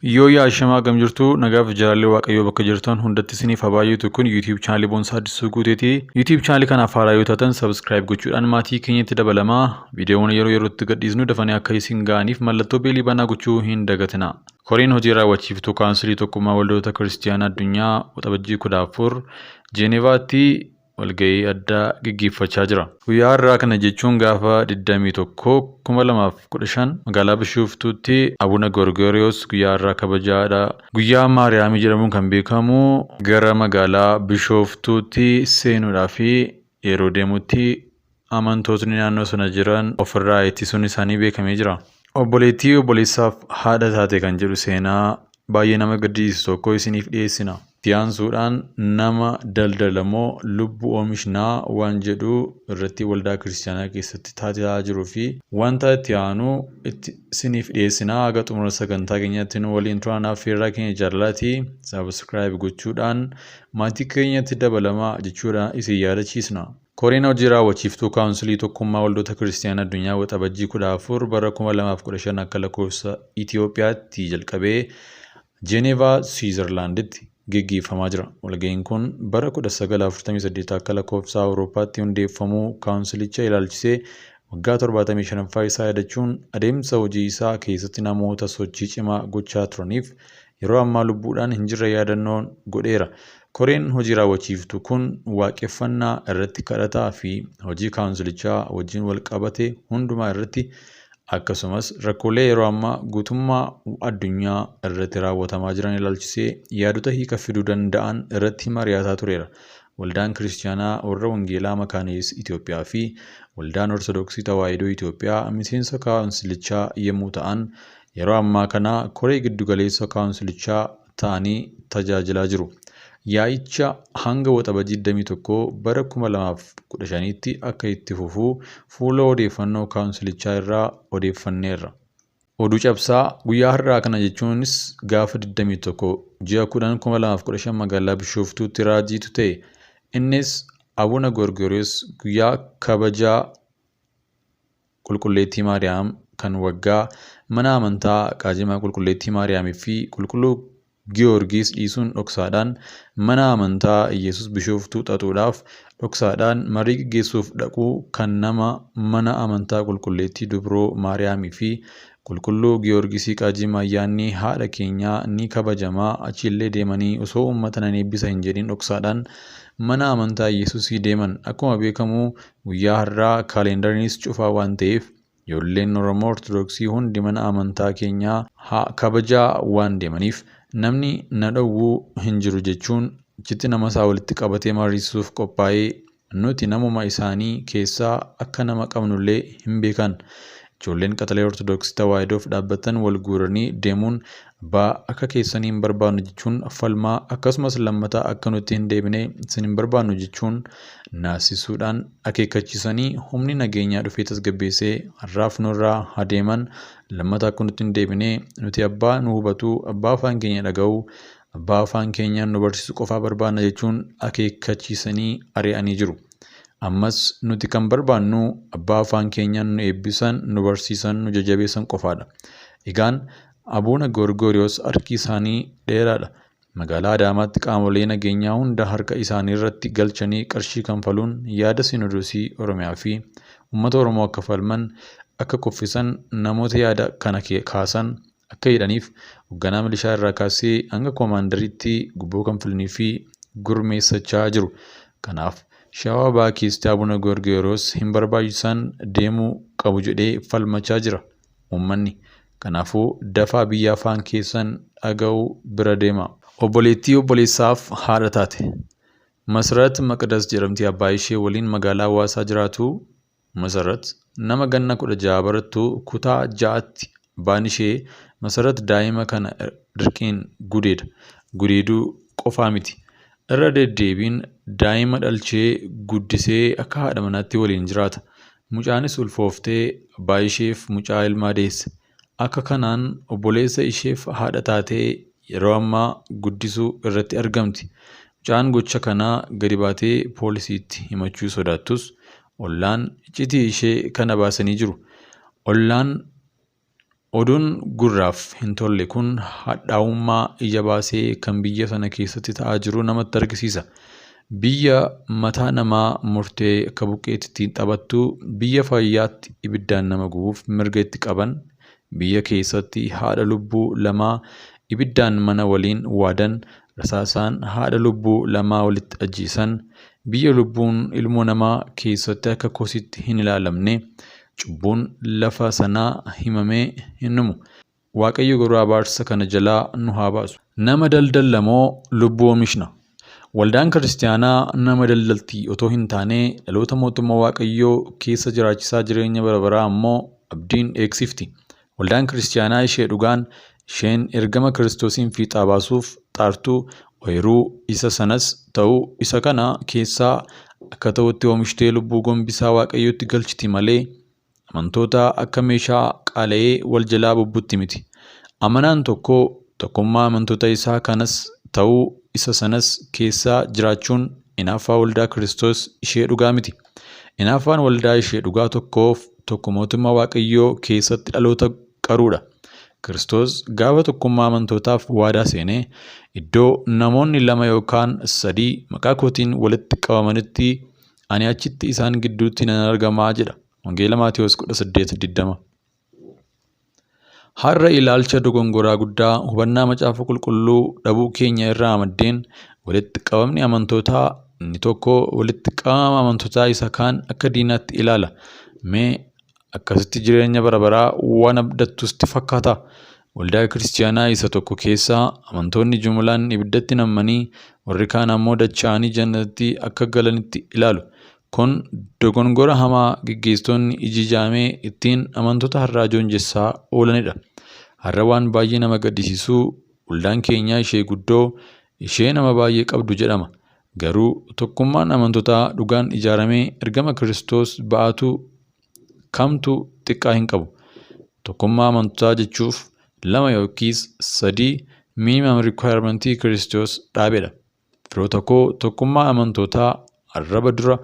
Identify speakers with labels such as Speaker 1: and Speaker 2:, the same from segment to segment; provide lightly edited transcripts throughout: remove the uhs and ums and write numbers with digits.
Speaker 1: Yoo yaashamaa gam jirtu nagaaf jaalalli Waaqayyoo bakka jirtan hundatti isiniif haa baay'atu. Kun YouTube chaanalii Boonsaa Addisuu Guuteeti. YouTube chaanalii kanaaf haaraa yoo taatan subscribe gochuudhaan maatii keenyatti dabalamaa. Viidiyoowwan yeroo yerootti gadhiisnu dafanii akka isin ga'aniif mallattoo beelii banaa gochuu hin dagatina. Koreen hojii raawwachiiftuu Kaawunsilii Tokkummaa Waldoota Kiristiyaanaa Addunyaa Waxabajjii 14 Jeenevaatti walga'ii addaa geggeeffachaa jira. Guyyaa har'aa kana jechuun gaafa 21, 2015 magaalaa Bishooftuutti Abuna Gorgoriyoos guyyaa har'aa kabajaadha. Guyyaa Maariyaamii jedhamuun kan beekamu gara magaalaa Bishooftuutti seenuudhaaf yeroo deemutti amantootni naannoo sana jiran ofirraa ittisuun isaanii beekamee jira. Obboleettii obboleessaaf haadha taate kan jedhu seenaa baay'ee nama gaddisiisu tokko isiniif dhiyeessina. Itti aansuudhaan nama daldalamoo lubbu oomishnaa waan jedhu irratti waldaa kiristiyaanaa keessatti taatee jiruu fi wanta itti aanu itti isiniif dhiyeessina. Haga xumura sagantaa keenyaatti nu waliin turaa. Affeerraa keenya jaalalaati. Subscribe gochuudhaan maatii keenyatti dabalamaa jechuudha isin yaadachiisna. Koreen hojii raawwachiiftuu Kaawunsilii Tokkummaa Waldoota Kiristiyaana Addunyaa Waxabajjii 14 bara 2015 akka lakkoofsa Itiyoophiyaatti jalqabee Jeenevaa Siwiizerlaanditti geggeeffamaa jira. Walga'iin kun bara 1948 akka lakkoofsa Awurooppaatti hundeeffamuu kaawunsilicha ilaalchisee waggaa 75ffaa isaa yaadachuun adeemsa hojii isaa keessatti namoota sochii cimaa gochaa turaniif yeroo ammaa lubbuudhaan hin jirre yaadannoon godheera. Koreen hojii raawwachiiftu kun waaqeffannaa irratti, kadhataa fi hojii kaawunsilichaa wajjin wal qabate hundumaa irratti, akkasumas rakkoolee yeroo ammaa guutummaa addunyaa irratti raawwatamaa jiran ilaalchisee yaadota hiika fiduu danda'an irratti mari'ataa tureera. Waldaan Kiristiyaanaa Warra Wangeelaa Makaana Yesuus Itoophiyaa fi Waldaan Ortodoksii Tawaahidoo Itoophiyaa miseensa kaawunsilichaa yommuu ta'an, yeroo ammaa kana koree giddugaleessa kaawunsilichaa ta'anii tajaajilaa jiru. Yaa'icha hanga Waxabajjii 21 bara 2015tti akka itti fufu fuula odeeffannoo kaawunsilichaa irraa odeeffanneerra. Oduu cabsaa guyyaa har'aa kana jechuunis gaafa 21 ji'a 10 2015 magaalaa Bishooftuutti raajiitu ta'e. Innis Abuna Gorgoriyoos guyyaa kabajaa Qulqulleettii Maariyaam kan waggaa mana amantaa Qaajimaa Qulqulleettii Maariyaamii fi Qulqulluu Giyoorgis dhiisuun dhoksaadhaan mana amantaa Iyyasuus Bishooftuu xaxuudhaaf dhoksaadhaan marii geggeessuuf dhaquu kan nama mana amantaa Qulqulleettii Dubroo Maariyaamii fi Qulqulluu Giyoorgisii Qaajimaa ayyaanni haadha keenyaa ni kabajamaa achiillee deemanii osoo uummata nan eebbisa hin jedhin dhoksaadhaan mana amantaa Iyyasuusii deeman. Akkuma beekamu guyyaa har'aa kaaleendariinis cufaa waan ta'eef ijoolleen Oromoo Ortodoksii hundi mana amantaa keenyaa haa kabajaa waan deemaniif namni na dhowwu hin jiru jechuun achitti nama isaa walitti qabatee mariisisuuf qophaa'ee nuti namuma isaanii keessaa akka nama qabnullee hin beekan. Ijoolleen qaxalee Ortodoksii Tawaahidoof dhaabbatan wal guuranii deemuun abbaa akka keessanii hin barbaannu jechuun falmaa, akkasumas lammataa akka nutti hin deebine isin hin barbaannu jechuun naasisuudhaan akeekkachiisanii humni nageenyaa dhufee tasgabbeessee har'aaf nurraa haa deeman, lammata akka nutti hin deebine nuti abbaa nu hubatu, abbaa afaan keenya dhaga'u, abbaa afaan keenyaan nu barsiisu qofaa barbaanna jechuun akeekkachiisanii ari'anii jiru. Ammas nuti kan barbaannu abbaa afaan keenyaan nu eebbisan, nu barsiisan, nu jajjabeessan qofaadha. Egaan Abuuna Gorgoriyoos harki isaanii dheeraadha. Magaalaa Adaamaatti qaamolee nageenyaa hunda harka isaaniirratti galchanii qarshii kanfaluun yaada Sinodosii Oromiyaa fi uummata Oromoo akka falman, akka kuffisan, namoota yaada kana kaasan akka hidhaniif hogganaa milishaa irraa kaasee hanga koomaandariitti gubboo kanfalanii fi gurmeessachaa jiru. Kanaaf Shawaa Bahaa keessatti Abuna Gorgoriyoos hin barbaachisan deemuu qabu jedhee falmachaa jira uummanni. Kanaafuu dafaa biyya afaan keessan dhaga'u bira deemaa. Obboleettii obboleessaaf haadha taate. Masarat Maqdas jedhamti abbaa ishee waliin magaalaa Hawaasaa jiraatu. Masarat nama ganna 16 barattu kutaa 6tti. Abbaan ishee Masarat daa'ima kana dirqiin gudeeda. Gudeeduu qofaa miti. Irra deddeebiin daa'ima dhalchee guddisee akka haadha manaatti waliin jiraata. Mucaanis ulfooftee abbaa isheef mucaa ilmaa deesse. Akka kanaan obboleessa isheef haadha taatee yeroo ammaa guddisuu irratti argamti. Mucaan gocha kana gadi baatee poolisiitti himachuu sodaattus ollaan iccitii ishee kana baasanii jiru. Ollaan Oduun gurraaf hin tolle kun hadhaa'ummaa ija baasee kan biyya sana keessatti ta'aa jiru namatti argisiisa. Biyya mataa namaa murtee akka buqqeetti ittiin taphattu, biyya fayyaatti ibiddaan nama gubuuf mirga itti qaban, biyya keessatti haadha lubbuu lamaa ibiddaan mana waliin waadan, rasaasaan haadha lubbuu lamaa walitti ajjeesan, biyya lubbuun ilmoo namaa keessatti akka kosiitti hin ilaalamne, cubbuun lafa sanaa himamee hin dhumu. Waaqayyo garuu abaarsa kana jalaa nu haa baasu. Nama daldallamoo lubbuu oomishna. Waldaan kiristaanaa nama daldalti otoo hin taane dhaloota mootummaa Waaqayyoo keessa jiraachisaa jireenya bara baraa ammoo abdiin eegsifti. Waldaan kiristaanaa ishee dhugaan isheen ergama Kiristoosiin fiixaa baasuuf xaartu ooyiruu isa sanas ta'u isa kana keessaa akka ta'utti oomishtee lubbuu gombisaa Waaqayyootti galchiti malee amantoota akka meeshaa qaala'ee wal jalaa bubbutti miti. Amanaan tokko tokkummaa amantoota isaa kanas ta'u isa sanas keessa jiraachuun inaaffaa waldaa Kiristoos ishee dhugaa miti. Inaaffaan waldaa ishee dhugaa tokkoof tokko mootummaa Waaqayyoo keessatti dhaloota qaruudha. Kiristoos gaafa tokkummaa amantootaaf waadaa seenee iddoo namoonni lama yookaan sadii maqaa kootiin walitti qabamanitti ani achitti isaan gidduutti nan argamaa jedha. Wangeela Maatewos 18:20. Har'a ilaalcha dogongoraa guddaa hubannaa macaafa qulqulluu dhabuu keenya irraa maddeen walitti qabamni amantootaa inni tokko walitti qabama amantootaa isa kaan akka diinaatti ilaala. Mee akkasitti jireenya bara baraa waan abdattus sitti fakkaata? Waldaa kiristaanaa isa tokko keessaa amantoonni jumlaan ibiddatti nammanii warri kaan ammoo dacha'anii jannatatti akka galanitti ilaalu. Kun dogongora hamaa geggeessitoonni iji jaamee ittiin amantoota har'aa joonjessaa oolanidha. Har'a waan baay'ee nama gaddisiisu waldaan keenyaa ishee guddoo ishee nama baay'ee qabdu jedhama. Garuu tokkummaan amantootaa dhugaan ijaaramee ergama Kiristoos ba'atu kamtu xiqqaa hin qabu. Tokkummaa amantootaa jechuuf lama yookiis sadii minimum requirementii Kiristoos dhaabedha. Firoota koo, tokkummaa amantootaa arraba dura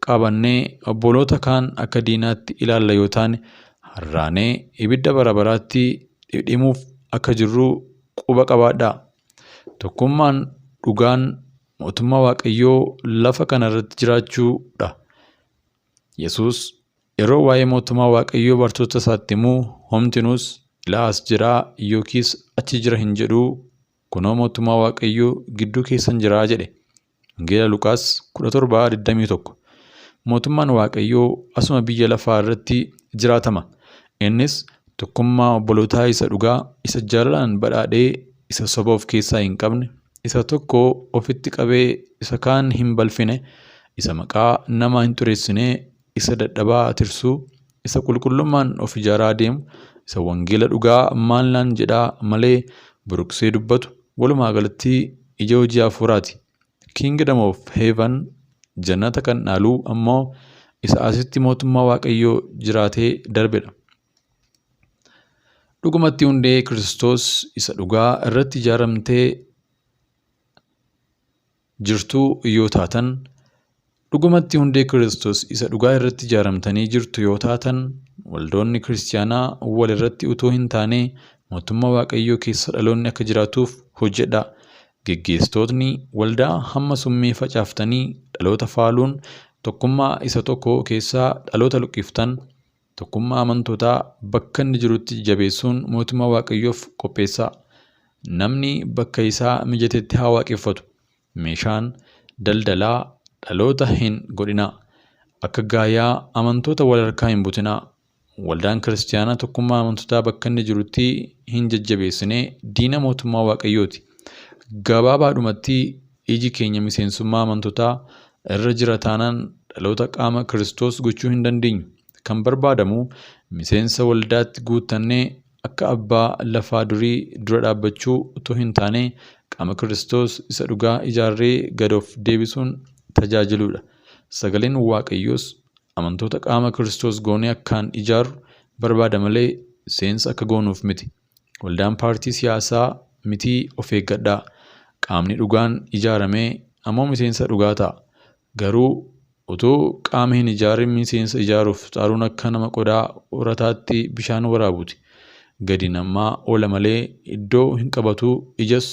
Speaker 1: qabannee obboloota kaan akka diinaatti ilaalla yoo taane harraanee ibidda bara baraatti dhidhimuuf akka jirru quba qabaadhaa. Tokkummaan dhugaan mootummaa Waaqayyoo lafa kana irratti jiraachuudha. Yesuus yeroo waa'ee mootummaa Waaqayyoo bartoota isaatti himu homtinuus ilaa as jiraa yookiis achi jira hin jedhuu, kunoo mootummaa Waaqayyoo gidduu keessan jiraa jedhe. Wangeela Luqaas 17:21. Mootummaan Waaqayyoo asuma biyya lafaa irratti jiraatama. Innis tokkummaa obbolootaa isa dhugaa, isa jaalalaan badhaadhee, isa soba of keessaa hin qabne, isa tokko ofitti qabee isa kaan hin balfine, isa maqaa namaa hin xureessine, isa dadhabaa tirsuu, isa qulqullummaan of ijaaraa deemu, isa wangeela dhugaa maal naan jedhaa malee buruqsee dubbatu, walumaa galatti ija hojii hafuuraati. Kingdom of Heaven jannata kan dhaalu ammoo isa asitti mootummaa Waaqayyoo jiraatee darbedha. Dhugumatti hundee Kiristoos isa dhugaa irratti ijaaramtee jirtu yoo taatan, dhugumatti hundee Kiristoos isa dhugaa irratti ijaaramtanii jirtu yoo taatan, waldoonni kiristaanaa wal irratti utuu hin taane mootummaa Waaqayyoo keessa dhaloonni akka jiraatuuf hojjedhaa. Geggeessitootni waldaa hamma summii facaaftanii dhaloota faaluun tokkummaa isa tokko keessaa dhaloota luqqiftan, tokkummaa amantootaa bakka inni jirutti jabeessuun mootummaa Waaqayyoof qopheessaa. Namni bakka isaa mijatetti haa waaqeffatu. Meeshaan daldalaa dhaloota hin godhinaa. Akka gaayaa amantoota wal harkaa hin butinaa. Waldaan kiristaanaa tokkummaa amantootaa bakka inni jirutti hin jajjabeessine diina mootummaa Waaqayyooti. Gabaabaadhumatti iji keenya miseensummaa amantootaa irra jira taanaan dhaloota qaama Kiristoos gochuu hin dandeenyu. Kan barbaadamu miseensa waldaatti guuttannee akka abbaa lafaa durii dura dhaabbachuu utuu hin taane qaama Kiristoos isa dhugaa ijaarree gad of deebisuun tajaajiluudha. Sagaleen Waaqayyoos amantoota qaama Kiristoos goonee akkaan ijaarru barbaada malee seensa akka goonuuf miti. Waldaan paartii siyaasaa mitii of eeggadhaa. Qaamni dhugaan ijaaramee ammoo miseensa dhugaa ta'a. Garuu utuu qaama hin ijaarin miseensa ijaaruuf xaaruun akka nama qodaa urataatti bishaan waraabuuti. Gadi nammaa oola malee iddoo hin qabatu, ijas